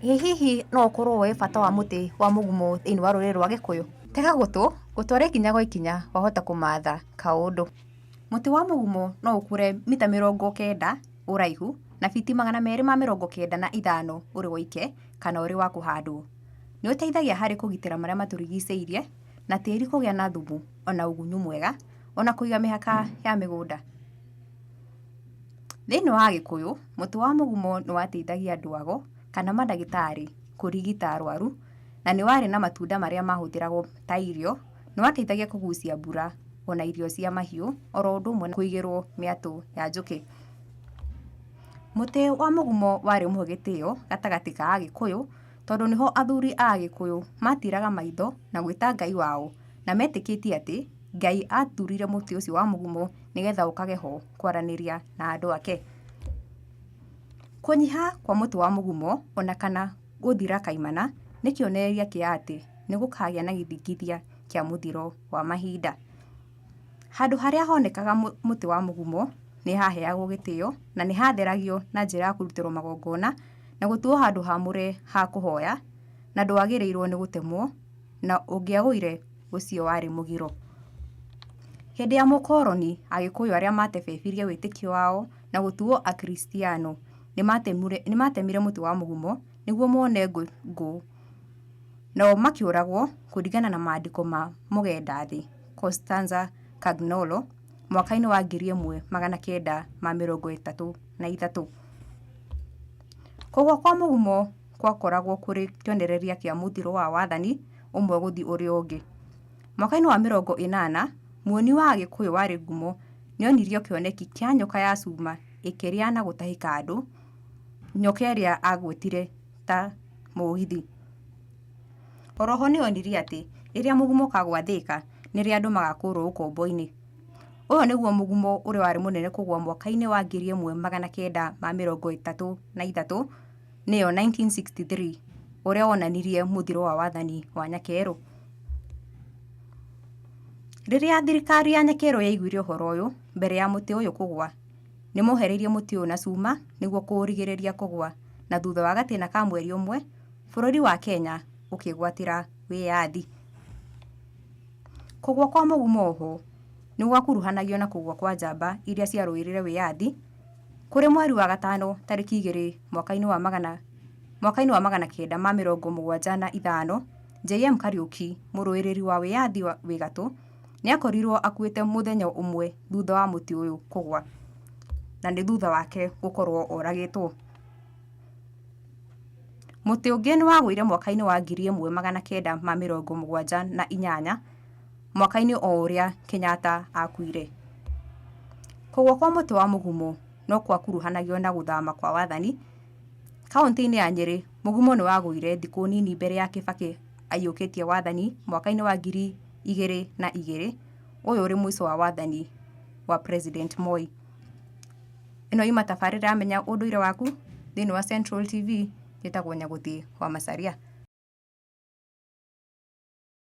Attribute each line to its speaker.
Speaker 1: Ĩ hihi no ũkorwo ũĩ bata wa mũtĩ wa mũgumo thĩinĩ wa rũrĩrĩ rwa Gĩkũyũ? Tega gũtũ, ngũtware ikinya gwa ikinya wahota kũmatha kaũndũ. Mũtĩ wa mũgumo no ũkũre mita 90 ũraihu na fiti 295 ũrĩ woike kana ũrĩ wa kũhandwo. Nĩ ũteithagia harĩ kũgitĩra marĩa matũrigicĩirie na tĩri kũgĩa na thumu ona ũgunyu mwega ona kũiga mĩhaka ya mĩgũnda. Thĩinĩ wa Gĩkũyũ, mũtĩ wa mũgumo nĩ wateithagia andũ ago kana mandagĩtarĩ kũrigita arwaru, na nĩ warĩ na matunda marĩa mahũthĩragwo ta irio, nĩ wateithagia kũgucia mbura ona irio cia mahiũ oro ũndũ ũmwe na kũigĩrwo mĩatũ ya njũkĩ. Mũtĩ wa mũgumo warĩ ũmwe gĩtĩo gatagatĩ ka Agĩkũyũ tondũ nĩho athuri a Agĩkũyũ matiraga maitho na gwĩta Ngai wao na metĩkĩtie atĩ Ngai aturire mũtĩ ũcio wa mũgumo nĩgetha ũkage ho kwaranĩria na andũ ake. Kũnyiha kwa mũtĩ wa mũgumo ona kana gũthira kaimana nĩ kĩonereria kĩa atĩ nĩ gũkagĩa na gĩthingithia kĩa mũthiro wa mahinda. Handũ harĩa honekaga mũtĩ wa mũgumo nĩ haheagwo gĩtĩo na nĩ hatheragio na njĩra ya kũrutĩrwo magongona na gũtuo handũ hamũre ha kũhoya na ndwagĩrĩirwo nĩ gũtemwo na ũngĩagũire ũcio warĩ mũgiro. Hĩndĩ ya mũkoroni, Agĩkũyũ arĩa matebebirie wĩtĩkio wao na gũtuo Akristiano nĩ matemire mũtĩ wa mũgumo nĩguo mone ngũ nao makĩũragwo kũringana na maandĩko ma mũgenda thĩ Costanza Cagnolo mwaka-inĩ wa 1933. Kũgũa kwa mũgumo kwakoragwo kũrĩ kĩonereria kĩa mũthiro wa wathani ũmwe gũthiĩ ũrĩa ũngĩ. Mwaka-inĩ wa 80, muoni wa Agĩkũyũ warĩ ngumo nĩonirio kĩoneki kĩa nyoka ya cuma ĩkĩrĩa na gũtahĩka andũ, nyoka ĩrĩa agwetire ta mũgithi. Oroho nĩonirie atĩ rĩrĩa mũgumo ũkagwa Thĩka nĩrĩo andũ magakũrwo ũkombo-inĩ. Ũyũ nĩguo mũgumo ũrĩa warĩ mũnene kũgwa mwaka-inĩ wa 1933 nĩyo 1963 ũrĩa wonanirie mũthiro wa wathani wa Nyakerũ. Rĩrĩa thirikari ya Nyakerũ yaiguire ũhoro ũyũ mbere ya mũtĩ ũyũ kũgwa, nĩ mohereirie mũtĩ ũyũ na cuma nĩguo kũũrigĩrĩria kũgwa na thutha wa gatĩna ka mweri ũmwe, bũrũri wa Kenya ũkĩgwatĩra wĩyathi. Kũgwa kwa mũgumo oho nĩ gwakuruhanagio na kũgwa kwa njamba iria ciarũĩrĩire wĩyathi kũrĩ mweri wa gatano tarĩki 2 mwaka-inĩ wa 1975 JM Kariuki mũrũĩrĩri wa wĩyathi wĩ gatũ nĩ akorirwo akuĩte mũthenya ũmwe thutha wa mũtĩ ũyũ kũgwa na nĩ thutha wake gũkorwo oragĩtwo. Mũtĩ ũngĩ nĩ wagũire mwaka-inĩ wa 1978 mwaka-inĩ o ũrĩa Kenyatta akuire. Kũgwa kwa mũtĩ wa mũgumo no gwakuruhanagio na gũthama kwa wathani. Kauntĩ-inĩ ya Nyĩrĩ, mũgumo nĩ wagũire thikũ nini mbere ya Kibaki aiyũkĩtie wathani mwaka-inĩ wa 2002, ũyũ ũrĩ mũico wa wathani wa President Moi. Ĩno yuma tabarĩra ya Menya Ũndũire Waku thĩinĩ wa Central TV, njĩtagwo Nyagũthiĩ wa Macharia.